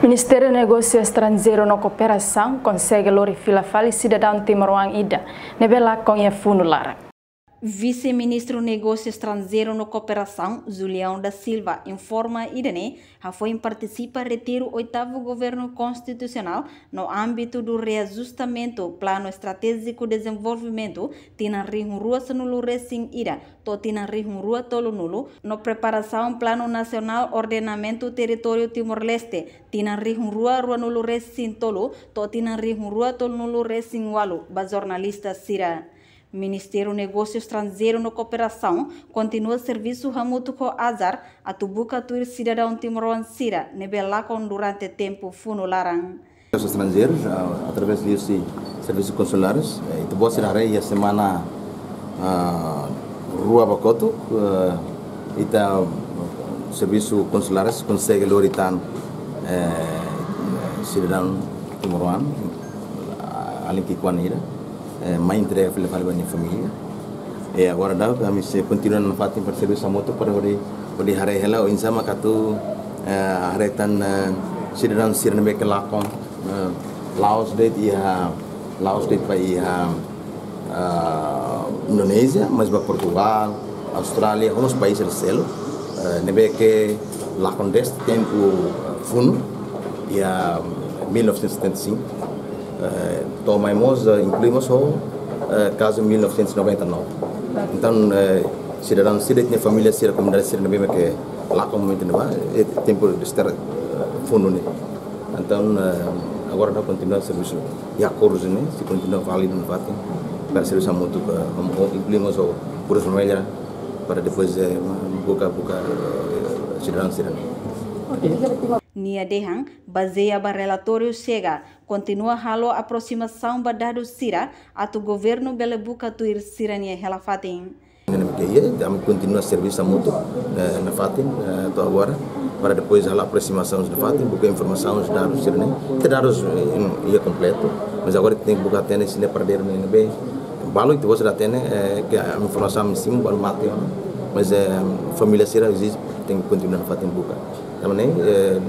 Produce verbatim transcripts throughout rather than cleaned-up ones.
Ministériu Negósiu Estranjeiru no Kooperasaun konsege lori fila fali sidadaun timoroan ida ne'ebé lakon iha funu laran. Vise-Ministru Negósiu Estranjeiru no Kooperasaun, Julião da Silva, informa ida-ne'e hafoin partisipa retiru oitavu Governu Konstitusionál no ámbitu do reajustamentu Planu Estratéjiku Dezenvolvimentu tinan rihun rua sanulu resin ida to'o tinan rihun rua tolunulu, no preparasaun Planu Nasionál Ordenamentu Territóriu Timor-Leste tinan rihun rua ruanulu resin tolu to'o tinan rihun rua tolunulu resin ualu, ba jornalista sira. Ministériu Negósiu Estranjeiru no Kooperasaun kontinua servisu hamutuk ho AJAR atu buka tuir sidadaun timoroan sira ne'ebé lakon durante tempu funu laran. Negósiu Estranjeiru, ah, através de si servisu konsulares, eh, ita-boot sira haree iha semana, ah, rua ba kotuk, eh, ita servisu konsulares konsege lori tan, eh, sidadaun timoroan, ah, alin ki'ikoan ida, eh, mai entrega fila fali ba nia família. E agora daudaun ami sei kontinua nafatin para servisu hamutuk para hodi, hodi haree hela oinsá mak atu, eh, haree tan, eh, sidadaun sira ne'ebé ke lakon, eh, la'ós de'it iha, la'ós de'it ba iha, ah, Indonézia, mas ba Portugal, Austrália, ho mós país sira seluk, eh, ne'ebé ke lakon dezde tempu, eh, funu, iha mil novecentos e setenta e cinco. Eh, to'o mai mós, eh, inklui mós ho, eh, kazu mil novecentos e noventa e nove. Entaun, eh, sidadaun sira de'it nia família sira, komunidade sira ne'ebé ke lakon momentu ne'ebá, eh, tempu dezde, eh, funu ne'e. Entaun, eh, agora daudaun kontinua servisu. Iha akordus ne'e, sei kontinua válidu nafatin para servisu hamutuk, eh, inklui mós ho Cruz Vermelha, para depois, eh, buka, buka, eh, sidadaun sira-ne'e. Nia dehan, bazeia ba relatóriu Chega, kontinua halo aprosimasaun ba dadus sira, atu governu bele buka tuir sira-nia hela-fatin. Ne'ebé ke iha, ami kontinua servisu hamutuk, eh, nafatin, eh, to'o agora, para depois halo aprosimasaun nafatin, buka informasaun, dadus sira-ne'e. Ita dadus, eh, iha kompletu, mas agora tenke buka hatene se ne'e paradeiru ne'ebé. Balu ita-boot sira hatene, eh, ke informasaun ami simu balu mate, mas, eh, família sira eziste, tenke kontinua nafatin buka. Tanba ne'e, eh,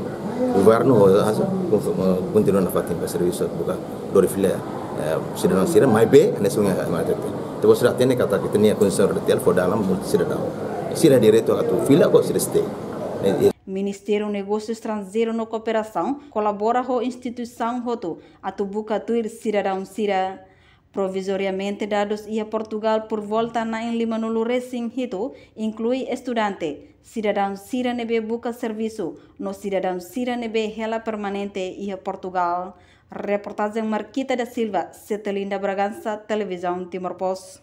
governu ho AJAR, kon-, eh, kontinua nafatin ba servisu buka lori fila, eh, sidadaun sira, maibé, hanesan ohin ami hatete. Ita-boot sira hatene katak ita-nia Konstituisaun R D T L fó dalan multisidadaun. Sira direitu atu fila ka sira stay. Eh, eh. Ministériu Negósiu Estranjeiru no Kooperasaun kolabora ho instituisaun hotu atu buka tuir sidadaun sira. Provizoriamente dadus iha Portugal por volta na'in limanulu resin hitu, inklui estudante, sidadaun sira ne'ebé buka servisu, no sidadaun sira ne'ebé hela permanente iha Portugal. Reportajen Marquita da Silva, Cetelinda Bragança, Televizaun Timor Post.